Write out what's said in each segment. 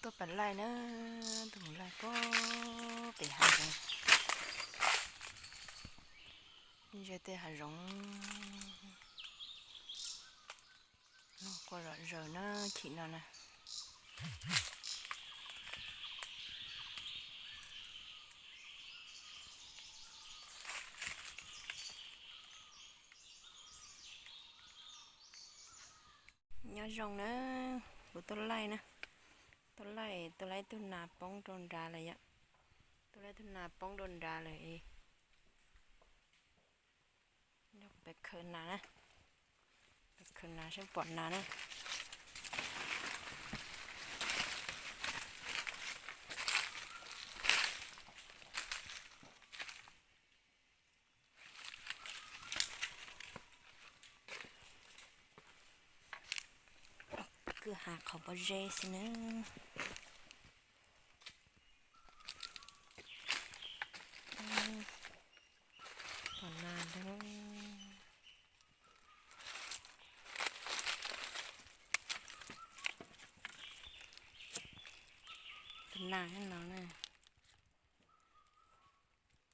Tuaj pas laij na, tuaj mus laij puag pem hav zoov. Ze tej hav zoov no quaj zom zaws na, chim no na. Nyob zoo na, kuv tuaj laij na, tuaj laij, tuaj laij ib tug nas poob rau nrad lawm yom. Tuaj laij ib tug nas poob rau nrad lawm. Pem khaws nas na, pem khaws nas seb pom nas na. Kwj ha qhov pob zeb xwb na. Pom nas ntag. Tus nas nyob no na.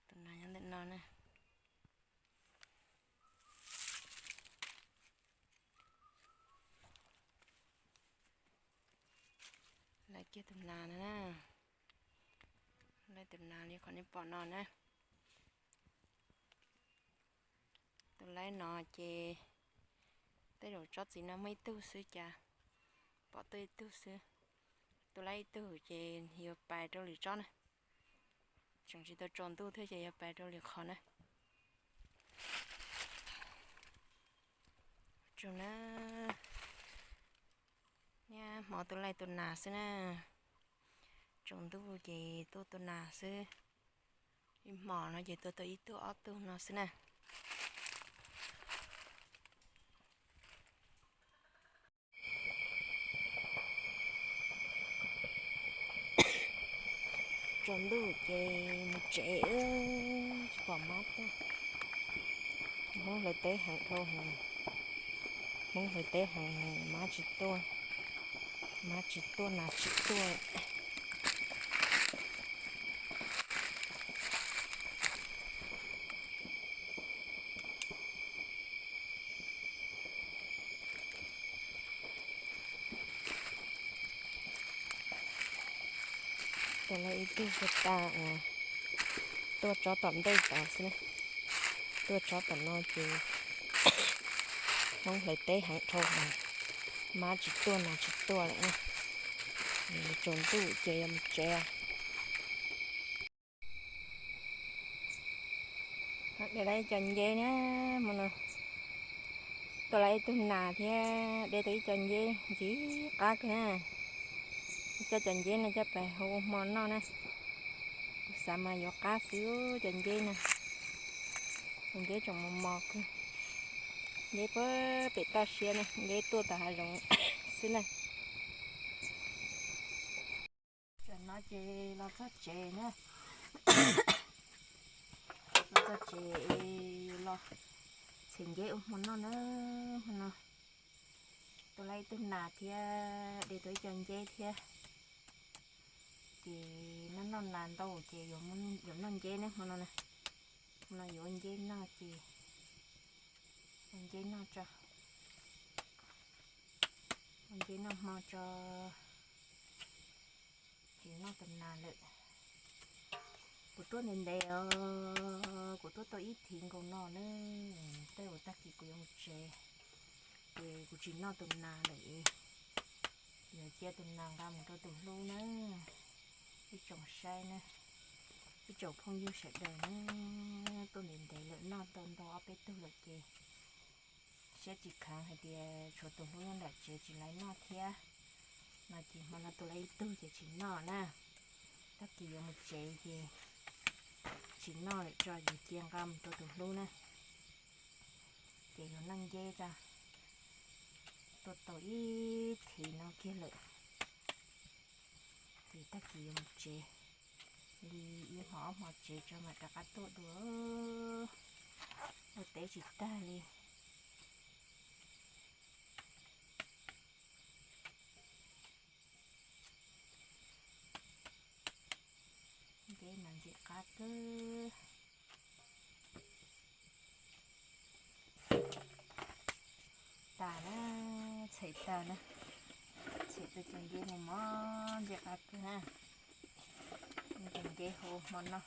Tus nas nyob ntawm no na. Laij kiag tus nas no na. Laij tus nas li qhov nej pom no na. Tus laij no ces tej zaum tsob txiv no muaj ib tug xwb cas pom tuaj ib tug xwb. Tus laij ib tug ces yuav pais rau lwm tsob na. Tseem tsis tau tsaus ntuj thiab ces yuav pais rau lwm qhov na. Tsaug na. Niaj hmo tuaj laij tus nas xwb na. Tsaus ntuj ces tuaj tus nas xwb. Ib hmo no ces tuaj tau ib tug ob tug no xwb na. Tsaus ntuj ces mus tsev, tsis pom mab tuaj. Hmoob hlawv teb heev dhau, Hmoob hlawv teb heev, mab tsis tuaj, mab tsis tuaj nas tsis tuaj. Tus laij ib tug puag ta uas tuaj tsob tom ntej tod xwb na. Tuaj tsob tom no ces Hmoob hlawv teb heev dhau, mab tsis tuaj nas tsis tuaj lawm. Tsaus ntuj ces yuav mus tsev. De lawv ib co nceb na, hmo no tuaj lawv ib tug nas thiab de tau ib co nceb ntxim qab kawg na. Coj cov nceb no coj pais hu ua hmo noj na. Kuv xav mas yuav qab xwb cov nceb no. Cov nceb tseem mos mos kawg. Nceb puag pem toj siab na, nceb tuaj tom hav zoov xwb na. Tam no ces los txog tsev na. Los txog tsev los txhim nceb ua hmo noj na. Hmo no tuaj lawv ib tug nas thiab de tau ib co nceb thiab. Ces noj noj nas ntau ces yuav noj nceb ne hmo no na. Hmo no yuav ua nceb noj ces ua nceb noj tso, ua nceb noj hmo tso. Tsis noj tus nas lawm. Kuv tuaj ntev ntev os, kuv tuaj tau ib thiv nkaus no na. Tej uas tag kis kuv yuav mus tsev, ces kuv tsis noj tus nas lawm. Yuav cia tus nas nqa mus rau tus hlub na. Ib tsoom saib na, ib tsoom phooj ywg sawv daws na, tuaj ntev ntev lawm noj tau ntau ob peb tug lawm ces siab tsis kheev hais tias tshuav tus hlub nyob nram tsev tsis laiv noj thiab no ces hmo no tus laiv ib tug ces tsis noj na. Tag kis yuav mus tsev ces tsis noj lawm tso, yuav cia nqa mus rau tus hlub na. Ces yuav noj nceb tso, tuaj tau ib thiv no kiag lawm. Ces tag kis yuav mus tsev li ib hmo ob hmo tsev tso mam rov qab tuaj dua. Ua teb tsis tag li. Ntxim qab kawg. Tas na, txhais tas na, txhais tas cov nceb no mog, ntxim qab kawg na. Cov nceb hau hmo no,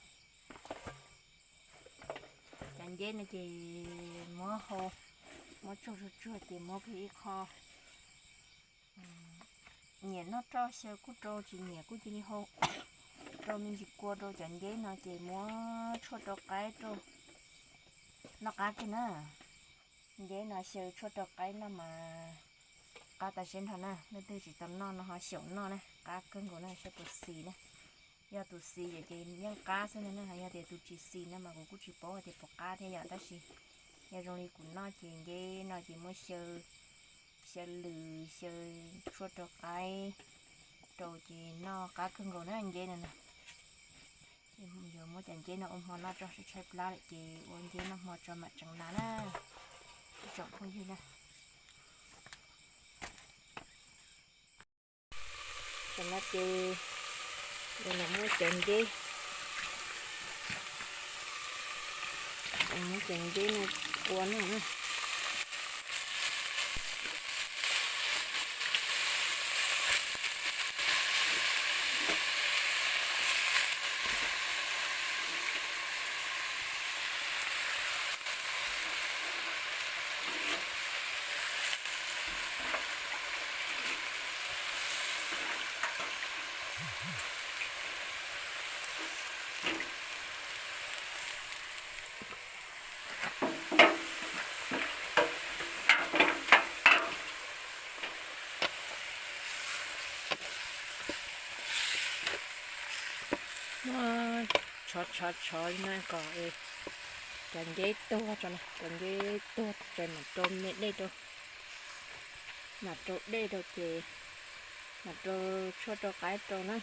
cov nceb no ces muab hau, muab tsuag tsuag tsuag ces muab kiag ib qho. Nyiam noj roj xyaw kuj rau, tsis nyiam kuj cia li hau, rau me ntsis kua rau cov nceb no ces muab tshuaj rau qaib rau, noj qab kawg na. Nceb no xyaw tshuaj rau qaib noj mas qab tas siab nrho na. Leej twg tsis tau noj no ho xyaum noj na, qab kawg nkaus na, saib puas xis na. Yog tus xis ces yeej qab xwb na, yog tias tus tsis xis no mas kuv kuj tsis paub hais tias puas qab thiab yom, tab sis yog zoo li kuv noj ces nceb no ces muab xyaw, xyaw lws, xyaw tshuaj rau qaib rau ces noj qab kawg nkaus na nceb no na. Yuav muab cov nceb no ua hmo noj tso, tshaib plab lawm ces ua nceb noj hmo tso mam tseem nas na, ib tsoom phooj ywg na. Tam no ces yuav los muab cov nceb, muab cov nceb no ua noj na. Muab tshov tshov tshov li no kom cov nceb tuag tso na, cov nceb tuag tso mam rau me dej rau. Mam rau dej rau ces mam rau tshuaj rau qaib rau na.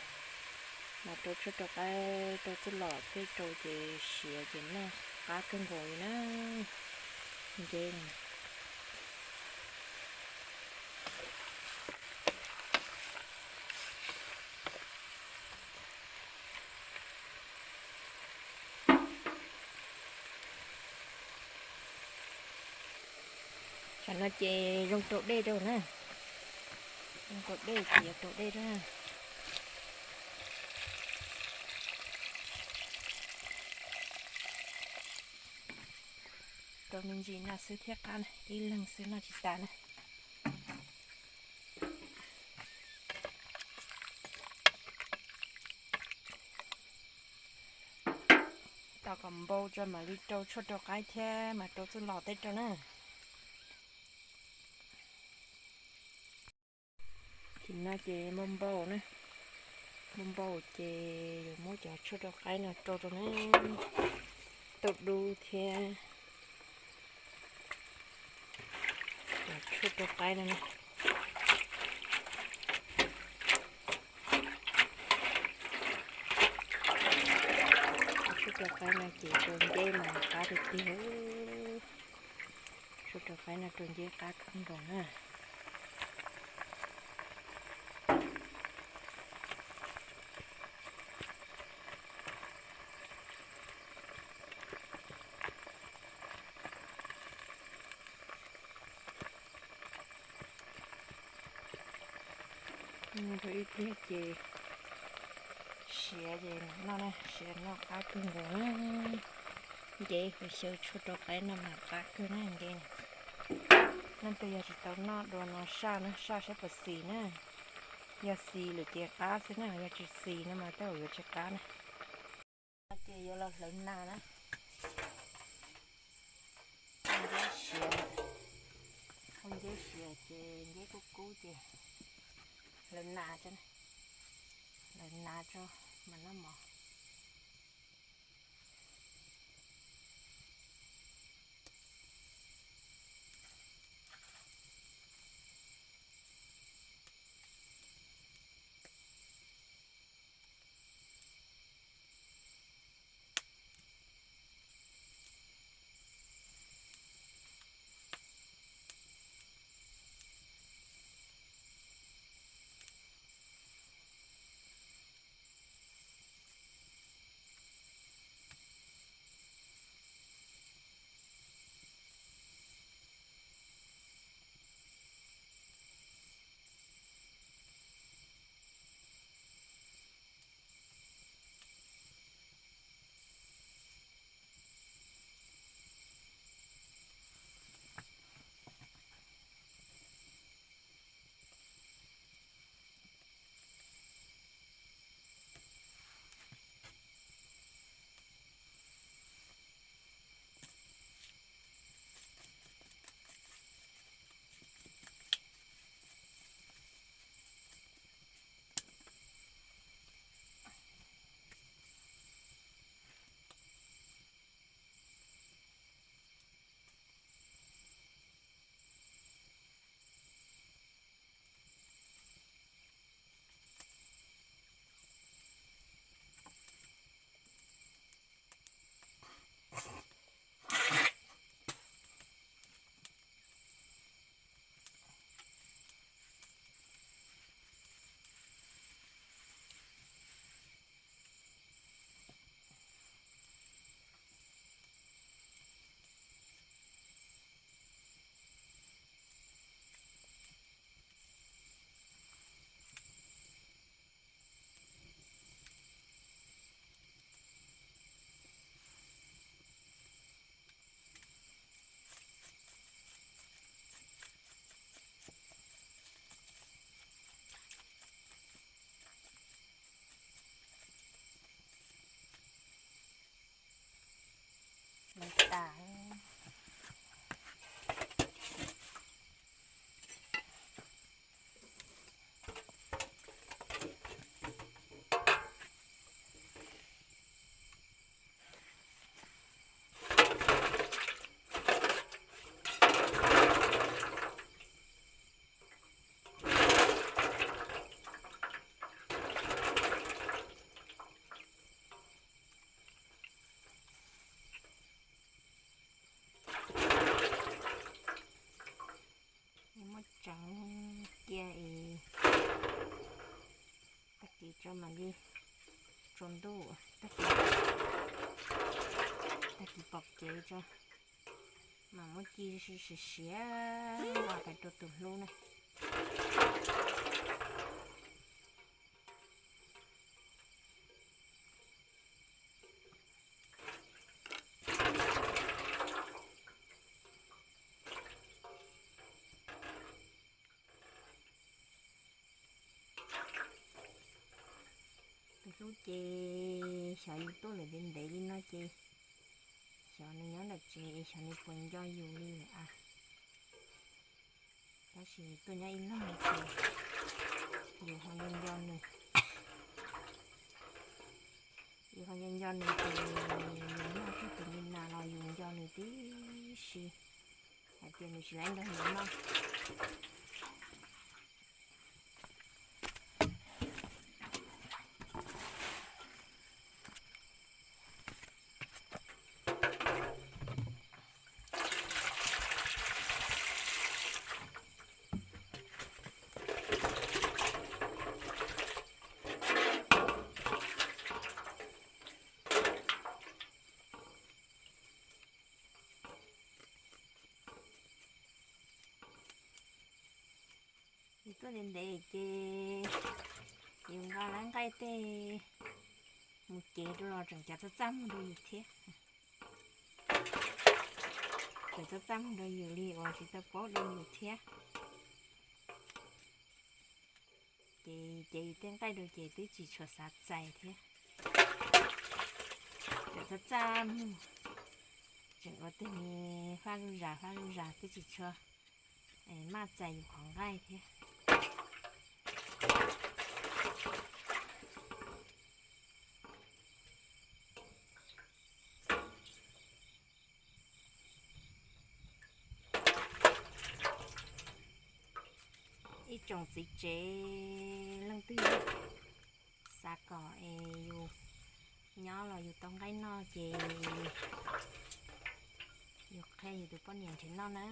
Mam rau tshuaj rau qaib rau txuj lom tej rau ces siav ces noj qab kawg nkaus li na. Nceb no. Tam no ces zoo rau dej rau na. Zoo rau dej ces yuav rau dej rau na. Rau me ntsis no xwb thiaj qab na, ib leeg xwb noj tsis tas na. Tos kom npau tso mam li rau tshuaj rau qaib thiab mam rau txuj lom tej rau na. Tam no ces npau npau na, npau npau ces yuav muab cov tshuaj rau qaib no rau rau na, tauj dub thiab cov tshuaj rau qaib no na. Tshuaj rau qaib no ces rau nceb mas qab tiag tiag. Tshuaj rau qaib no rau nceb qab kawg nkaus na. Rau ib pliag ces siav ces noj na, siav noj qab kawg nkaus na. Nceb kuv xyaw tshuaj rau qaib no mas qab kawg na nceb. Leej twg yog tsis tau noj dua no saj na, saj saib puas xis na. Yog xis lawm ces qab xwb na, yog tsis xis no mas tej zaum yuav tsis qab na. Ces yuav los hlawv nas na. Nceb siav, nceb siav ces nceb kub kub ces hlawv nas tso, hlawv nas tso mas noj mov. Tso mam li tsaus ntuj, tag kis pom kev tso, mam muab ci siav siav nqa pais rau tus hlub na. Tus hlub ces xyov yus tuaj lawm ntev ntev li no ces xyov nws nyob nram tsev es xyov nws puas nco yus li lawm a. Tab sis tuaj nyob ib leeg ces yus ho nco nco nws, yus ho nco nco nws ces yus noj tug tus li nas los yus nco nws tib si hais tias nws tsis laib nrog yus noj. Yus tuaj ntev ntev ces yus nqa lawv nqaij tej mus cev rau los tseem cav txaj txaj muag rau yus thiab. Tseem txaj txaj muag rau yus li uas tsis tau paub rau yus thiab. Ces cev yus tej nqaij rau ces twb tsis tshua xav txais thiab. Tseem txaj txaj muag, tseem ua tej fab zuj zas fab zuj zas twb tsis tshua maj txais yus qhov nqaij thiab. Ib tsoom txiv tsev leej twg xav kom es yus nyob los yus tau nqaij noj ces yus qhia yus tus poj niam nrhiav noj na.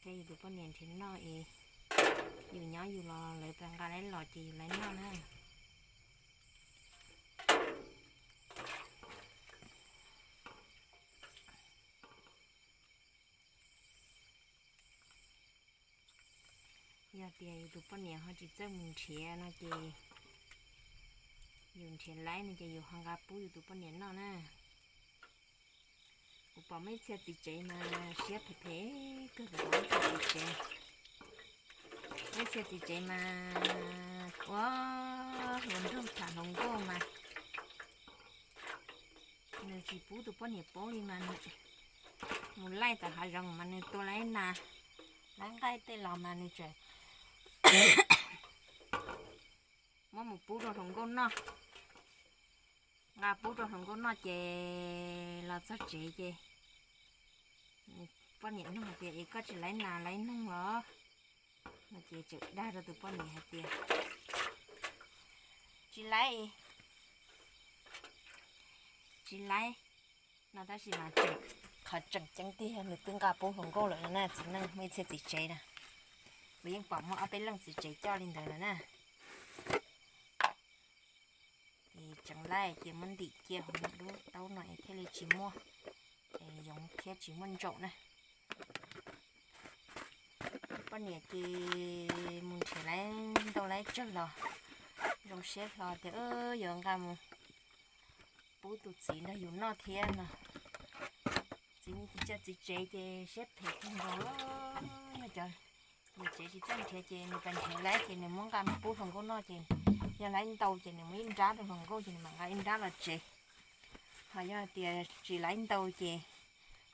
Qhia yus tus poj niam nrhiav noj es yus nyob yus los lawv pab nqa laib los ces yus laib noj na. Yog tias yus tus poj niam ho tsis txawj mus nrhiav no ces yus nrhiav laib no ces yus ho nqa pub yus tus poj niam noj na. Kuv pom muaj ib txhia txiv tsev mas siab phem phem kawg, kuv pom ib txhia txiv tsev, muaj ib txhia txiv tsev mas ua hluas nraug tham hluas nkauj mas nws tsis pub tus poj niam paub li mas nws mus laij tom hav zoov mas nws tua laib nas laib nqaij tej los mas nws tseem muab mus pub rau hluas nkauj noj. Nqa pub rau hluas nkauj noj ces los txog tsev ces poj niam nug hais tias es koj tsis laib nas laib noog los? No ces tseem dag rau tus poj niam hais tias tsis laib, tsis laib no tab sis mas tseem, qhov tseem ceeb tiag nws twb nqa pub hluas nkauj lawm no na. Txiv neej muaj ib txhia txiv tsev na, kuv yeej pom muaj ob peb leej txiv tsev coj li ntawd lawm na. Ces tseem laij ces muab ntim cia hauv lub taub no es thiaj li tsis muaj yoov thiab tsis muaj ntsaum na. Poj niam ces mus nrhiav laib ntau laib tsawg los zoo siab hlo tias yuav nqa mus pub tus txiv nrog yus noj thiab no. Txiv, cov txiv tsev ces siab phem kawg nkaus. Cov niam tsev tsis txawj nrhiav ces nws pab nrhiav laib ces nws muab nqa mus pub hluas nkauj noj ces yog laib ntau ces nws muab ib nrab rau hluas nkauj ces nws mam nqa ib nrab los tsev. Ho yog tias tsis laib ntau ces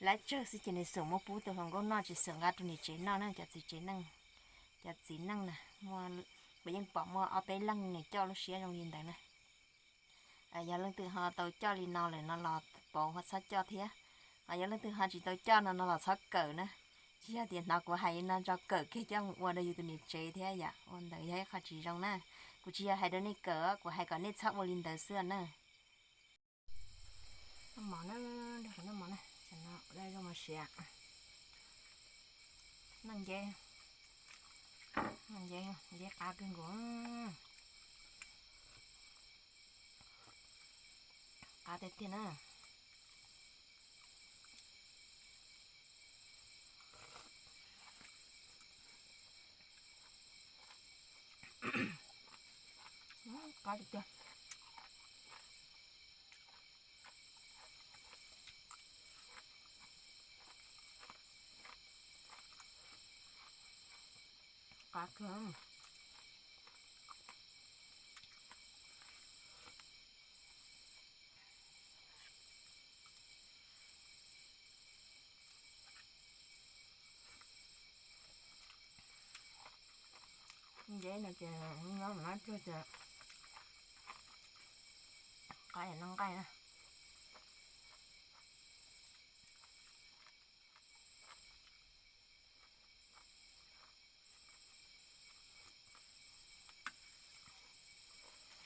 laib tsawg xwb ces nws xum muab pub tus hluas nkauj noj tsis xum nqa rau niam tsev noj na. Cov txiv tsev neej, cov txiv neej na, muaj, kuv yeej pom muaj ob peb leej nws coj lub siab zoo li ntawd na. Yog leej twg ho tau coj li no lawm no los pauv ho txhob coj thiab. Ho yog leej twg ho tsis tau coj no no los txhob kawm na. Tsis yog tias hnov kuv hais no tso kawm kiag coj mus ua rau yus tus niam tsev thiab yom, ua ntawd yog ib qho tsis zoo na. Kuv tsis yog hais rau nej kawm, kuv hais kom nej txhob ua li ntawd xwb na. Noj mov na, noj mov na, no zoo mov siav, noj nce, noj Nceb qab kawg nkaus, qab tiag tiag na. Qab tiag tiag. Qab kawg. Nceb no ces nyob mas nab tsug ces qab es noj nqaij na.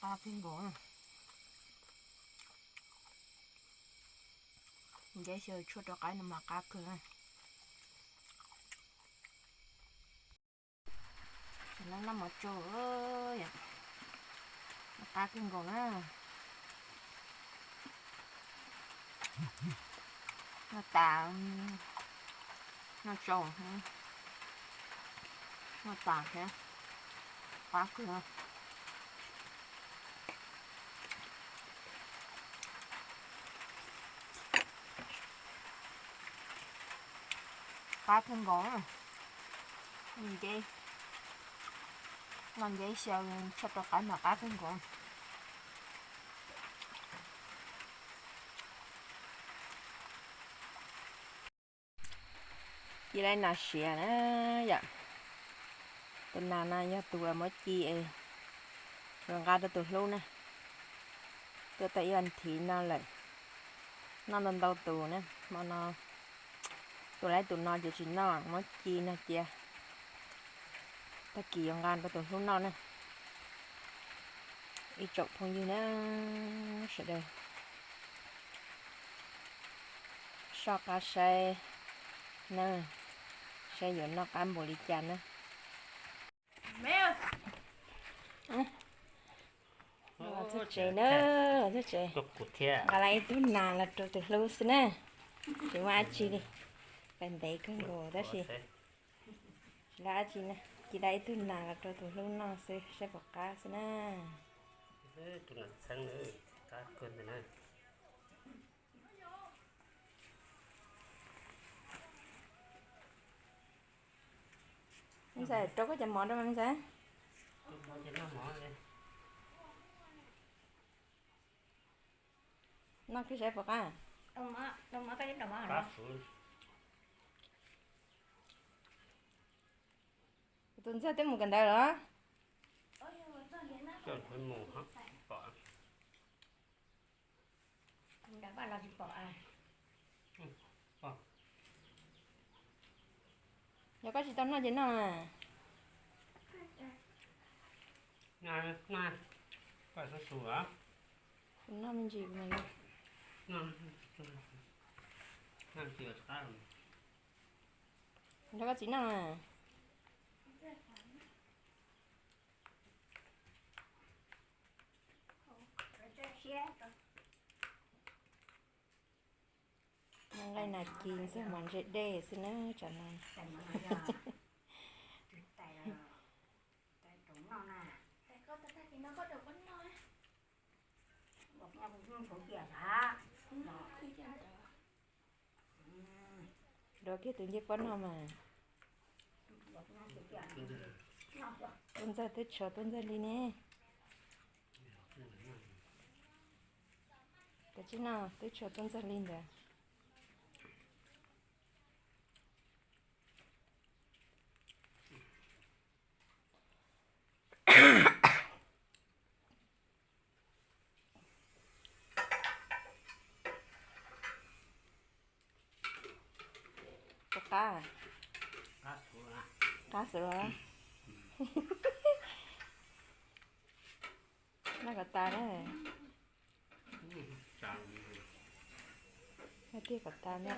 Qab kawg nkaus. Nceb xyaw tshuaj rau qaib no mas qab kawg. Noj mov tsau, qab kawg nkaus na. Noj tas, noj tsau, noj tas thiab, qab kawg. Qab kawg nkaus. Nceb, noj nceb xyaw tshuaj rau qaib mas qab kawg nkaus. Ci laiv nas siav na yom. Tus nas no yog tus uas muab ci es yuav nqa rau tus hlub na. Tuaj tau ib vas thiv no lawm, noj ntau ntau tus na. Hmo no tus laiv tus no ces tsis noj, muab ci no cia, tag kis yuav nqa rau tus hlub noj na. Ib tsoom phooj ywg na, sawv daws soj qab saib na, saib yuav noj qab npaum li cas na. Los txog tsev na, los txog tsev, nqa lawm ib tug nas los rau tus hlub xwb na. Tsis muaj dab tsi li, pais ntev kawg nkaus tab sis tsis muaj dab tsi na, ci lawm ib tug nas los rau tus hlub noj xwb saib puas qab xwb na. Me ntxawm, rau koj cov mov rau me ntxawm. Noj kiag saib puas qab. Kuv tus ntxawg twb mus kawm ntawv los? Yog koj tsis tau noj ces noj mas. Kuv noj me ntsis mas. Nrog koj txiv noj mas. Noj nqaij nas ci ntxuag mov ntse dej xwb na tsam no. Dua kiag tus ncej pob no mas. Tuaj ntxawg twb tshuav tuaj ntxawg li ne. Kav tsij noj, twb tshuav tuaj ntxawg li ntawd. Puas qab? Qab xwb los? Noj kom tas na. Noj tiag kom tas na.